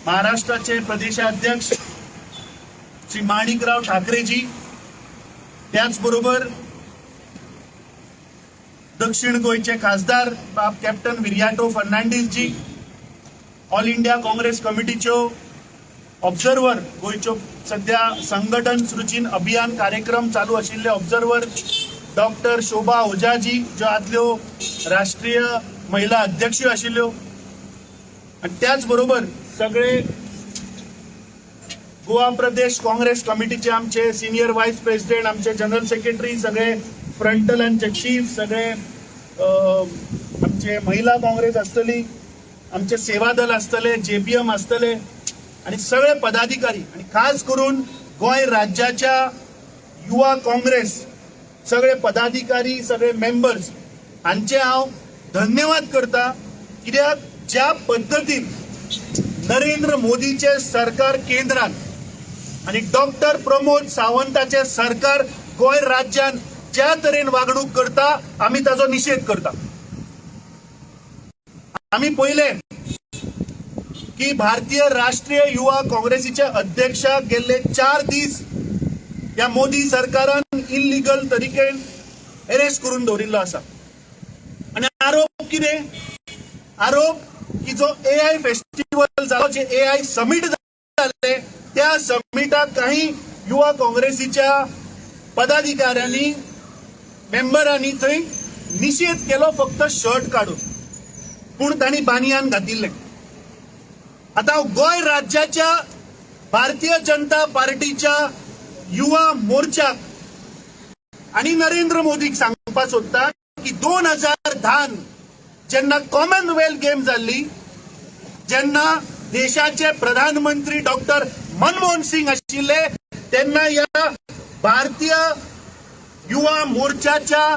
महाराष्ट्राचे प्रदेशाध्यक्ष श्री माणिकराव ठाकरेजी, त्याचबरोबर दक्षिण गोंयचे खासदार बाब कॅप्टन विरियाटो फर्नांडीसजी, ऑल इंडिया काँग्रेस कमिटीच्यो ऑब्झर्वर, गोंयच्यो सध्या संघटन सृजन अभियान कार्यक्रम चालू आशिल्ले ऑब्झर्वर डॉक्टर शोभा ओझाजी, ज्यो आदल्यो राष्ट्रीय महिला अध्यक्ष आशिल्ल्यो, आणि त्याच बरोबर सगळे गोवा प्रदेश काँग्रेस कमिटीचे आमचे सिनियर व्हायस प्रेसिडेंट, आमचे जनरल सेक्रेटरी, सगळे फ्रंटलांचे चीफ, सगळे आमचे महिला काँग्रेस आसतली, आमचे सेवा दल आसतले, जेबीएम आसतले आणि सगळे पदाधिकारी आणि खास करून गोंय राज्याच्या युवा काँग्रेस सगळे पदाधिकारी, सगळे मेंबर्स हांचे हांव धन्यवाद करता. कित्याक ज्या पद्दतीन नरेंद्र मोदीचे सरकार केंद्रान आणि डॉक्टर प्रमोद सावंताचे सरकार गोंय राज्यान ज्या तरेन वागणूक करता, आमी ताचो निशेध करता. आमी पयले की भारतीय राष्ट्रीय युवा काँग्रेसीचे अध्यक्षाक गेल्ले 4 दीस ह्या मोदी सरकारान इलिगल तरिकेन अरेस्ट करून दवरिल्लो आसा. आनी आरोप कितें? आरोप की जो एआय फेस्टिवल जालो, जे एआय समीट जाले, त्या समिटाक काही युवा काँग्रेसीच्या पदाधिकाऱ्यांनी, मेंबरांनी थंय निशेध केलो फक्त शर्ट काडून, पूण तांणी बानियान घातिल्लें. आता हांव गोंय राज्याच्या भारतीय जनता पार्टीच्या युवा मोर्चाक आणि नरेंद्र मोदीक सांगपाक सोदता की 2010न जेन्ना कॉमनवेल्थ गेम जाल्ली, जेन्ना देशाचे प्रधानमंत्री डॉक्टर मनमोहन सिंग आशिल्ले, तेन्ना ह्या भारतीय युवा मोर्चाच्या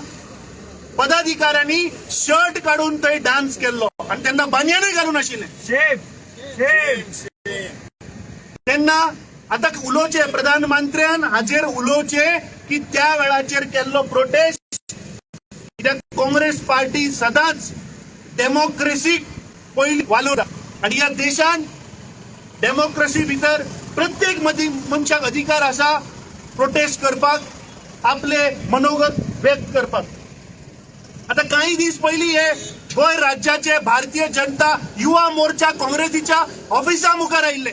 पदाधिकाऱ्यांनी शर्ट काडून थंय डान्स केल्लो आणि तेन्ना बानयानूय घालून आशिल्ले. Shem Shem. तेन्ना आतां उलोवचें प्रधानमंत्र्यान हाजेर उलोवचें की त्या वेळाचेर केल्लो प्रोटेस्ट, कित्याक काँग्रेस पार्टी सदांच डेमोक्रेसीक पयली वालोर आणि ह्या देशान डेमोक्रेसी भितर प्रत्येक मदीं मनशाक अधिकार आसा प्रोटेस्ट करपाक, आपले मनोगत व्यक्त करपाक. आता काही दीस पयलीं हे गोंय राज्याचे भारतीय जनता युवा मोर्चा काँग्रेसीच्या ऑफिसा मुखार आयिल्ले.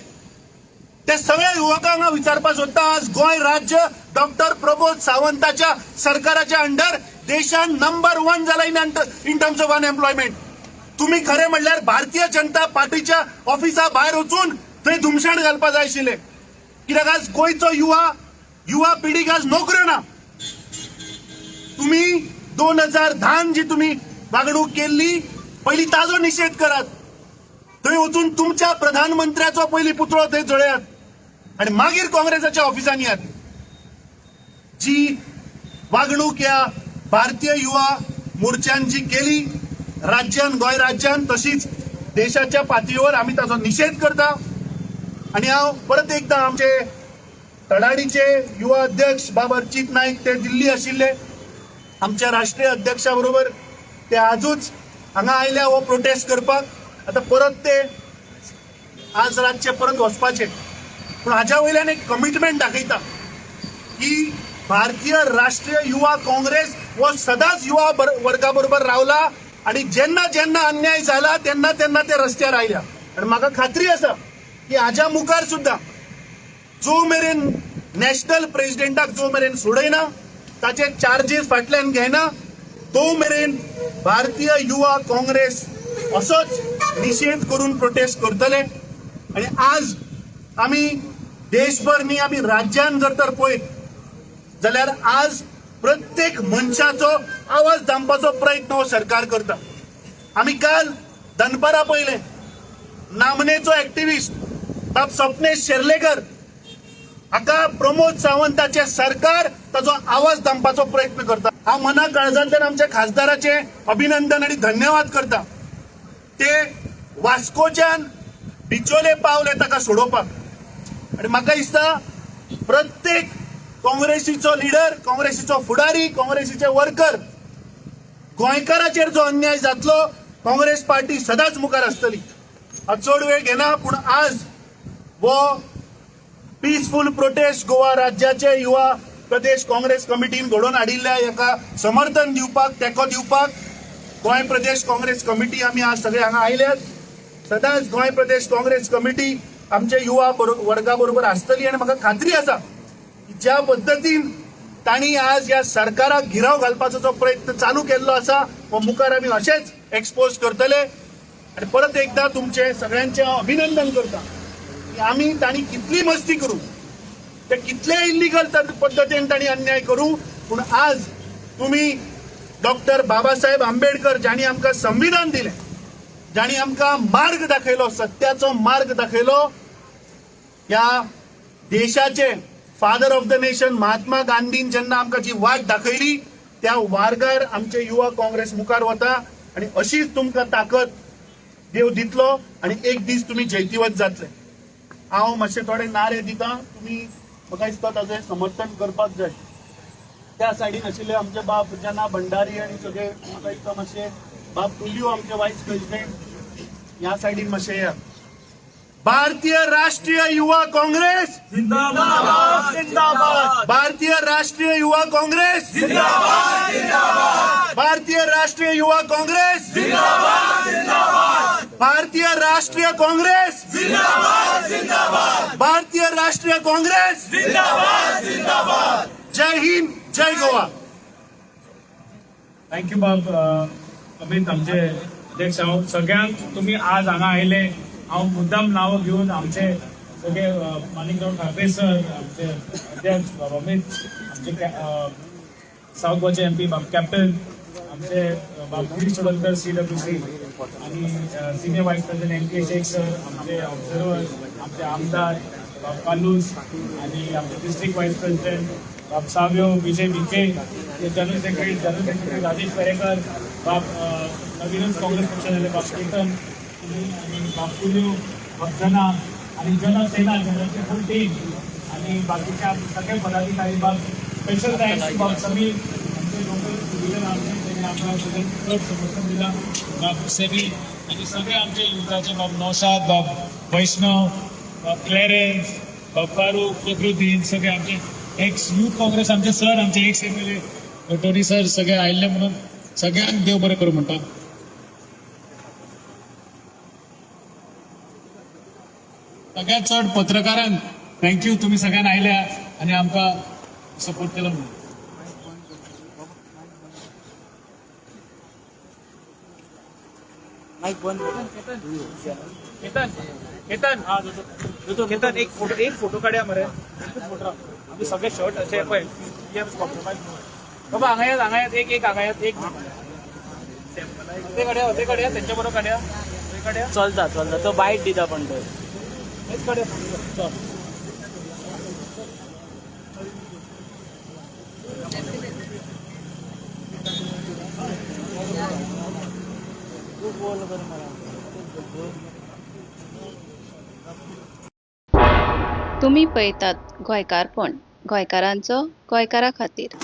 ते सगळ्या युवकांक हांव विचारपाक सोदता, आज गोंय राज्य डॉक्टर प्रमोद सावंताच्या सरकाराच्या अंडर देशान नंबर वन जाला in terms of unemployment. तुम्ही खरें म्हणल्यार भारतीय जनता पार्टीच्या ऑफिसा भायर वचून थंय धुमशेण घालपा जाय आशिल्लें, कित्याक आज गोंयचो युवा युवा पिढीक आज नोकऱ्यो ना. तुम्ही 2010न जी तुम्ही वागणूक केल्ली, पयली ताजो निशेध करात. थंय वचून तुमच्या प्रधानमंत्र्याचो पयली पुतळो थंय जळयात आणि मागीर काँग्रेसाच्या ऑफिसान यात. जी वागणूक ह्या भारतीय युवा मोर्चान जी केली राज्यान, गोंय राज्यान, तशीच देशाच्या पातळीवर आमी ताचो निशेध करता. आणि हांव परत एकदा आमचे तडाडीचे युवा अध्यक्ष बाब अर्चित नाईक, ते दिल्ली आशिल्ले आमच्या राष्ट्रीय अध्यक्षा बरोबर, ते आजूच हांगा आयल्या हो प्रोटेस्ट करपाक. आतां परत ते आज रातचे परत वचपाचे, पूण हाज्या वयल्यान एक कमिटमेंट दाखयता की भारतीय राष्ट्रीय युवा काँग्रेस हो सदांच युवा वर्गा बरोबर रावला आणि जेन्ना जेन्ना अन्याय जाला तेन्ना तेन्ना ते रस्त्यार आयल्या. आणि म्हाका खात्री आसा की हाज्या मुखार सुद्दां जो मेरेन नॅशनल प्रेसिडेंटाक जो मेरेन सोडयना, ताचे चार्जीस फाटल्यान घेना, तो मेरेन भारतीय युवा काँग्रेस असोच निशेध करून प्रोटेस्ट करतले. आणि आज आमी देशभर न्ही, आमी राज्यान जर तर पळयत जाल्यार आज प्रत्येक मनशाचो आवाज दामपाचो प्रयत्न हो सरकार करता. आमी काल दनपारा पळयलें, नामनेचो एक्टिविस्ट बाब स्वप्नेश शेर्लेकर हाका प्रमोद सावंताचे सरकार ताचो आवाज दामपाचो प्रयत्न करता. हांव मना काळजांतल्यान आमच्या खासदाराचे अभिनंदन आणि धन्यवाद करता. ते वास्कोच्यान बिचोले पावले ताका सोडोवपाक. आणि म्हाका दिसता प्रत्येक काँग्रेसीचो लिडर, काँग्रेसीचो फुडारी, काँग्रेसीचे वर्कर, गोंयकाराचेर जो अन्याय जातलो, काँग्रेस पार्टी सदांच मुखार आसतली. हांव चड वेळ घेना, पूण आज वो पीसफूल प्रोटेस्ट गोवा राज्याचे युवा प्रदेश काँग्रेस कमिटीन घडोवन हाडिल्ल्या हेका समर्थन दिवपाक, तेंको दिवपाक गोंय प्रदेश काँग्रेस कमिटी आमी आज सगळे हांगा आयल्यात. सदांच गोंय प्रदेश काँग्रेस कमिटी आमचे युवा वर्गा बरोबर आसतली आनी म्हाका खात्री आसा की ज्या पद्दतीन तांणी आज ह्या सरकाराक घिराव घालपाचो जो प्रयत्न चालू केल्लो आसा हो मुखार आमी अशेंच एक्सपोज करतले. आनी परत एकदा तुमचें सगळ्यांचें हांव अभिनंदन करता की आमी तांणी कितली मस्ती करूं, ते कितले इल्लिगल पद्दतीन तांणी अन्याय करूं, पूण आज तुमी डॉक्टर बाबासाहेब आंबेडकर जांणी आमकां संविधान दिलें, जांणी आमकां मार्ग दाखयलो, सत्याचो मार्ग दाखयलो, ह्या देशाचे father of the nation Mahatma गांधीन जेन्ना आमकां जी वाट दाखयली त्या मार्गार आमचे युवा काँग्रेस मुखार वता आनी अशीच तुमकां ताकद देव दितलो आनी एक दीस तुमी जैतिवंत जातले. हांव मातशे थोडे नारे दिता, तुमी म्हाका दिसता ताजें समर्थन करपाक जाय. त्या सायडीन आशिल्ले आमचे बाब जना भंडारी आनी सगळे, म्हाका दिसता मातशे बाब तुलियो आमचे वायस प्रेसिडेंट, ह्या सायडीन मातशे या. भारतीय राष्ट्रीय युवा काँग्रेस जिंदाबाद, जिंदाबाद. भारतीय राष्ट्रीय युवा काँग्रेस जिंदाबाद, जिंदाबाद. भारतीय राष्ट्रीय युवा काँग्रेस जिंदाबाद, जिंदाबाद. भारतीय राष्ट्रीय काँग्रेस जिंदाबाद, जिंदाबाद. भारतीय राष्ट्रीय काँग्रेस जिंदाबाद, जिंदाबाद. जय हिंद, जय गोवा. Thank you बाब अमित, आमचे अध्यक्ष. हांव सगळ्यांक, तुमी आज हांगा आयले, हांव मुद्दाम नांव घेवन आमचे सगळे माणिकराव ठाकरे सर, आमचे अध्यक्ष बाब अमित, आमचे साऊथ गोवाचे एमपी बाब कॅप्टन, आमचे बाब गिरीश चोडणकर सीडब्ल्यूसी आणि senior vice president M K Shaikh sir, आमचे ऑब्झर्वर, आमचे आमदार बाब कार्लूस आणि आमचे डिस्ट्रिक्ट व्हाईस प्रेसिडेंट बाब साव्यो, विजय भिके, जनरल सेक्रेटरी राजेश पेरेकर बाब, नवीनच काँग्रेस पक्षात आले बाब केतन तुम्ही आणि बाब तुल्यो, बाब जना आणि जना सेना, जनाची फुल टीम आणि बाकीचे सगळे पदाधिकारी बाब, स्पेशल thanks बाब समीर, आमचे लोकल लिडर आमचे, त्यांनी आमकां सगळें चड समर्थन दिलां, बाब सेबी आणि सगळे आमचे युथाचे बाब नौशाद, बाब वैष्णव, बाब क्लॅरेन्स, बाब फारूक, फखरुद्दीन, सगळे आमचे एक्स युथ काँग्रेस आमचे सर, आमचे एक्स एमएलए टोनी सर, सगळे आयिल्ले म्हणून सगळ्यांक देव बरें करूं म्हणटा. सगळ्यात चड पत्रकारांक thank you, तुम्ही सगळ्यांना आयल्या आणि आमकां सपोर्ट केलो म्हणून. केतन, केतन, हा केतन, एक फोटो, एक फोटो काढया मरे. एकच फोटो. आमी सगळे शर्ट अशे पळय, कॉम्प्रोमायज. बाबा हांगा येत, हांगा येत, एक एक हांगा येत, एक ते काढया, ते काढया, त्यांच्या बरोबर काढया, ते काढया. चलता चलता, तो बायट दिता पण तो. हेच काढया चल. तुमी पळयतात गोंयकारपण, गोंयकारांचो गोंयकारा खातीर.